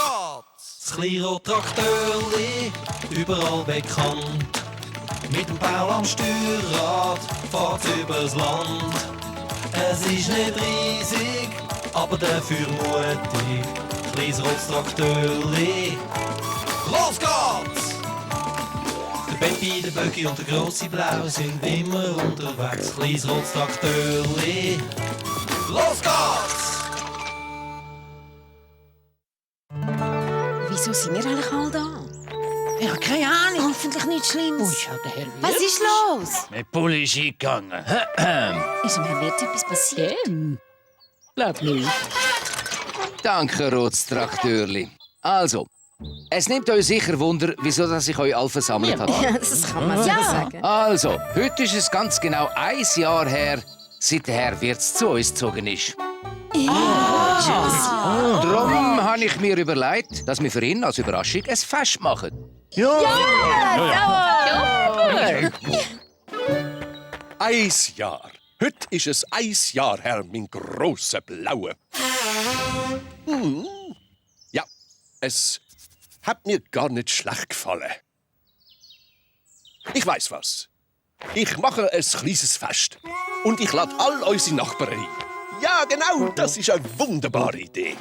geht's! Das kleine Traktörli, überall bekannt. Mit dem Paul am Steuerrad fahrt's übers Land. Es ist nicht riesig, aber dafür mutig. Kleines rotes Traktörli. Los geht's! Der Peppi, der Böcki und der grosse Blau sind immer unterwegs. Kleines rotes Traktörli. Los geht's! Wieso sind wir eigentlich alle da? Ich habe keine Ahnung. Hoffentlich nichts Schlimmes. Ui, hat der Herr Wirz. Was ist los? Mit Pulli ist eingegangen. Ist dem Herrn Wirz etwas passiert? Glaub nicht. Danke, rotes Traktörli. Also, es nimmt euch sicher Wunder, wieso dass ich euch alle versammelt habe. Ja, das kann man so sagen. Also, heute ist es ganz genau 1 Jahr her, seit der Herr Wirz zu uns gezogen ist. Darum habe ich mir überlegt, dass wir für ihn als Überraschung ein Fest machen. Eins Jahr. Heute ist es 1 Jahr her, mein grosser Blaue. Ja, es hat mir gar nicht schlecht gefallen. Ich weiß was. Ich mache ein kleines Fest. Und ich lade all unsere Nachbarn ein. Ja, genau, das ist eine wunderbare Idee.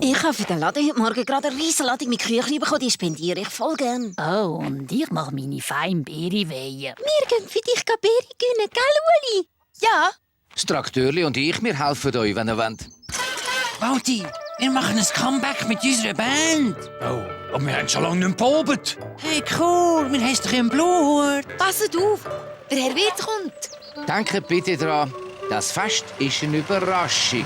Ich habe für den Laden heute Morgen gerade eine riesen Ladung mit Küchli bekommen. Die spendiere ich voll gern. Oh, und ich mache meine feinen Beere wehen. Wir gehen für dich Beere gönnen, gell, Uli? Ja. Das Traktörli und ich, wir helfen euch, wenn ihr wollt. Walti, wir machen ein Comeback mit unserer Band. Oh, und wir haben schon lange nicht geprobt. Hey, cool, wir haben doch im Blut. Passet auf, der Herr Wirz kommt. Denkt bitte dran, das Fest ist eine Überraschung.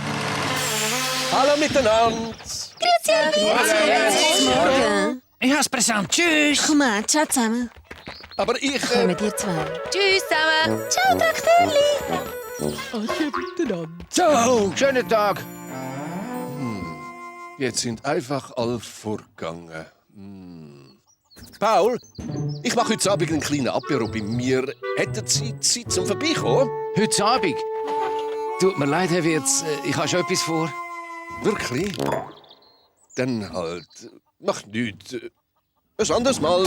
Hallo miteinander. Grüezi, Herr Wirz. Morgen. Ich habe das Präsent. Tschüss. Komm mal, ciao zusammen. Aber ich... Kommen dir zwei. Tschüss zusammen. Ciao, Traktörli. Ciao. Schönen Tag. Jetzt sind einfach alle vorgegangen. Paul, ich mache heute Abend einen kleinen Apero bei mir. Hätten Sie Zeit zum Vorbeikommen? Heute Abend. Tut mir leid, Herr Wirz, ich habe schon etwas vor. Wirklich? Dann halt. Macht nichts. Ein anderes Mal.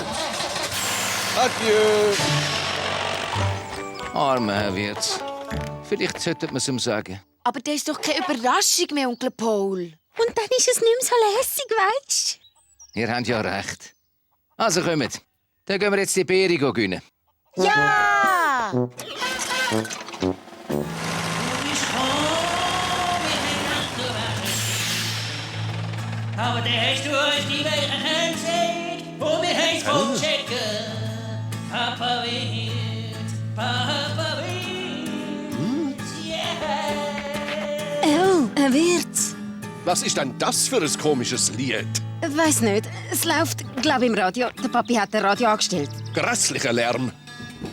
Adieu. Armer Herr Wirz. Vielleicht sollte man es ihm sagen. Aber das ist doch keine Überraschung mehr, Onkel Paul. Und dann ist es nicht mehr so lässig, weisst Ihr habt ja recht. Also kommt, dann gehen wir jetzt die Beere gönnen. Ja! Aber dann hast du uns die Weichen gesagt und wir haben es vollchecken. Papa wird, yeah. Oh, Herr Wirz. Was ist denn das für ein komisches Lied? Weiss nicht. Es läuft, glaube ich, im Radio. Der Papi hat das Radio angestellt. Grässlicher Lärm.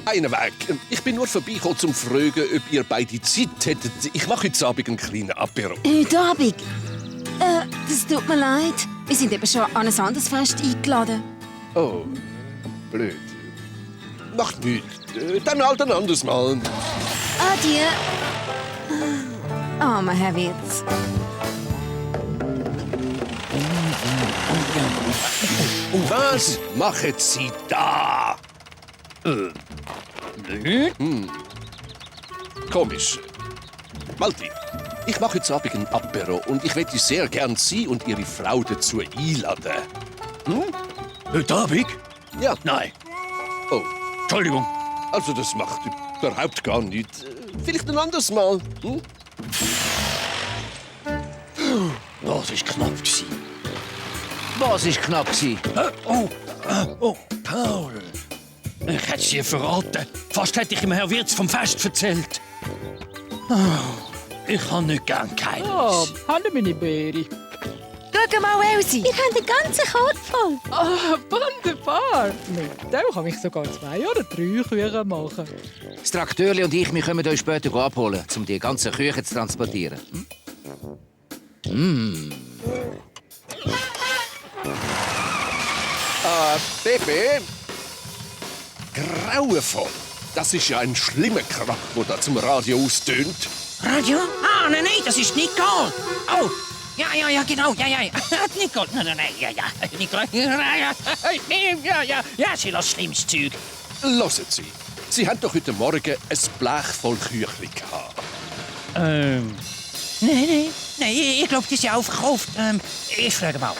Einen Weg. Ich bin nur vorbeigekommen, um zu fragen, ob ihr beide Zeit hättet. Ich mache heute Abend einen kleinen Apero. Heute Abend? Das tut mir leid. Wir sind eben schon an ein anderes Fest eingeladen. Oh, blöd. Macht nichts. Dann halt ein anderes Mal. Adieu. Armer Herr Wirz. Und was machen Sie da? Komisch. Walti, ich mache heute Abend ein Apero und ich möchte sehr gern Sie und Ihre Frau dazu einladen. Heute Abend? Ja. Nein. Oh, Entschuldigung. also das macht überhaupt gar nichts. Vielleicht ein anderes Mal. Das war knapp. Was war knapp? Oh, Paul. Ich hätte es dir verraten. Fast hätte ich dem Herrn Wirz vom Fest erzählt. Ich habe nicht gern Geheimnis. Oh, haben meine Beere. Schau mal, Elsie. Wir haben den ganzen Korb voll. Ah, wunderbar. Mit dem kann ich sogar 2 oder 3 Küchen machen. Das Traktörli und ich, wir kommen euch später abholen, um die ganzen Küchen zu transportieren. Baby, grauenvoll. Das ist ja ein schlimmer Krach, der da zum Radio austönt. Radio? Ah, nein, das ist nicht egal. Oh, Ja, genau, ja. Nicole, nein, ja. Nicole, ja, sie lässt schlimmes Zeug. Hören Sie, Sie haben doch heute Morgen ein Blech voll Küchli gehabt. Nein, ich glaube, die ist ja aufgekauft. Ich frage mal.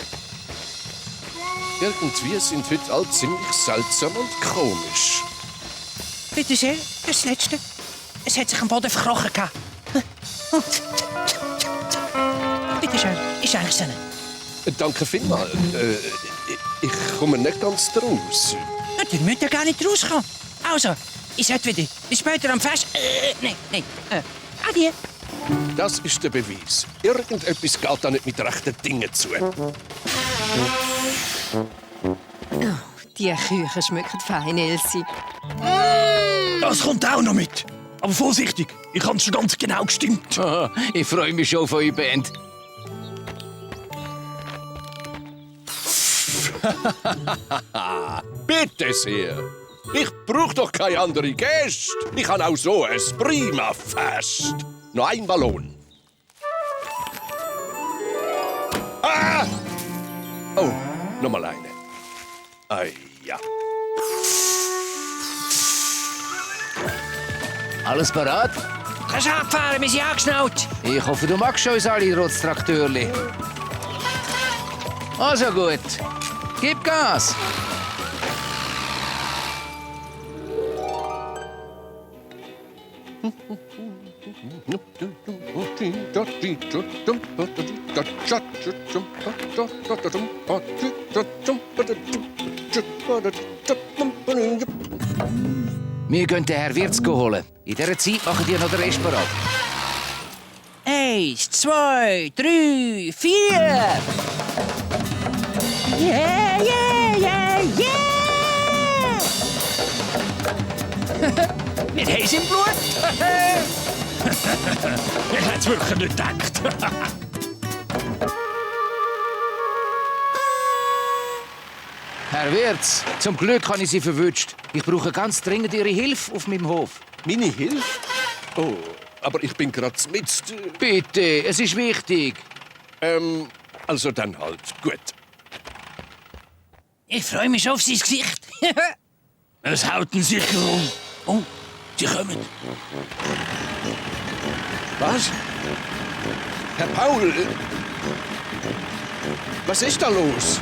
Irgendwie sind heute alle ziemlich seltsam und komisch. Bitte sehr, das Letzte. Es hat sich am Boden verkrochen. Bitte schön, ist eigentlich so. Danke vielmals. Ich komme nicht ganz draus. Ihr müsst ja gar nicht rauskommen. Also, ich sollte wieder. Bis später am Fest. Nein. Adieu. Das ist der Beweis. Irgendetwas geht da nicht mit rechten Dingen zu. Die Küche schmeckt fein, Elsie. Das kommt auch noch mit. Aber vorsichtig, ich habe es schon ganz genau gestimmt. Oh, ich freue mich schon auf eure Band. Bitte sehr. Ich brauche doch keine andere Gäste. Ich habe auch so ein prima Fest. Noch ein Ballon. Ah! Oh, noch mal eine. Ja. Alles parat? Kannst abfahren, wir sind angeschnallt. Ich hoffe, du magst uns alle, Rotztraktörli. Also gut. Gib Gas. Wir gehen den Herr Wirz holen. In dieser Zeit machen die noch den Rest parat. 1, 2, 3, 4. Yeah! Wir haben es im Blut. Ich hätte es wirklich nicht gedacht. Herr Wirz, zum Glück habe ich Sie verwünscht. Ich brauche ganz dringend Ihre Hilfe auf meinem Hof. Meine Hilfe? Oh, aber ich bin gerade mitten. Bitte, es ist wichtig. Also dann halt. Gut. Ich freue mich schon auf sein Gesicht. Es haut ihn sicher um. Oh, sie kommen. Was? Herr Paul? Was ist da los?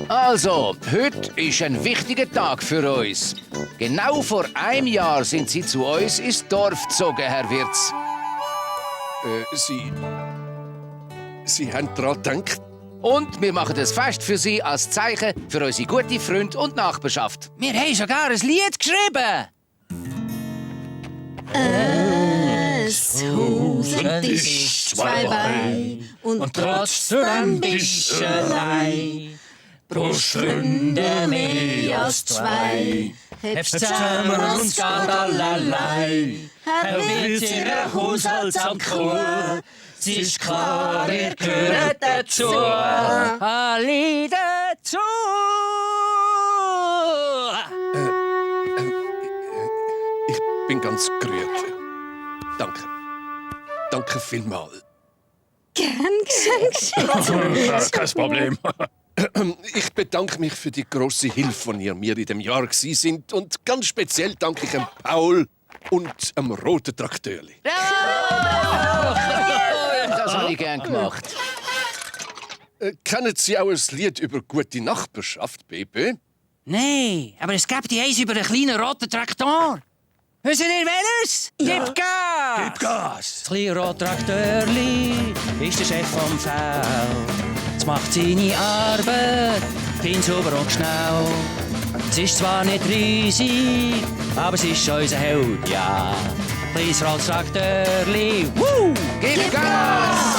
Also, heute ist ein wichtiger Tag für uns. Genau vor einem Jahr sind Sie zu uns ins Dorf gezogen, Herr Wirz. Sie haben daran gedacht? Und wir machen das Fest für Sie als Zeichen für unsere gute Freunde und Nachbarschaft. Wir haben sogar ein Lied geschrieben. Es huset ist zwei Beine und trotzdem Bischerei. Pro Stunde mehr als zwei. Hebst zusammen und geht allerlei. Herr Wirz, Ihr Haushaltsamt. Es ist klar, ihr gehört dazu. Alle dazu. Ich bin ganz gerührt. Danke. Danke vielmals. Gern geschenkt. Kein Problem. Ich bedanke mich für die große Hilfe, die ihr mir in dem Jahr gewesen sind. Und ganz speziell danke ich dem Paul und dem roten Traktörli. Das habe ich gern gemacht. Kennen Sie auch ein Lied über gute Nachbarschaft, Baby? Nein, aber es gibt die eins über einen kleinen roten Traktor. Wisst ihr welches? Gib Gas! Gib Gas! Das kleine rote Traktörli ist der Chef vom Feld. Es macht seine Arbeit, fein sauber und schnell. Es ist zwar nicht riesig, aber es ist schon unser Held, ja. Kleines rotes Traktörli, woo! Gib Gas!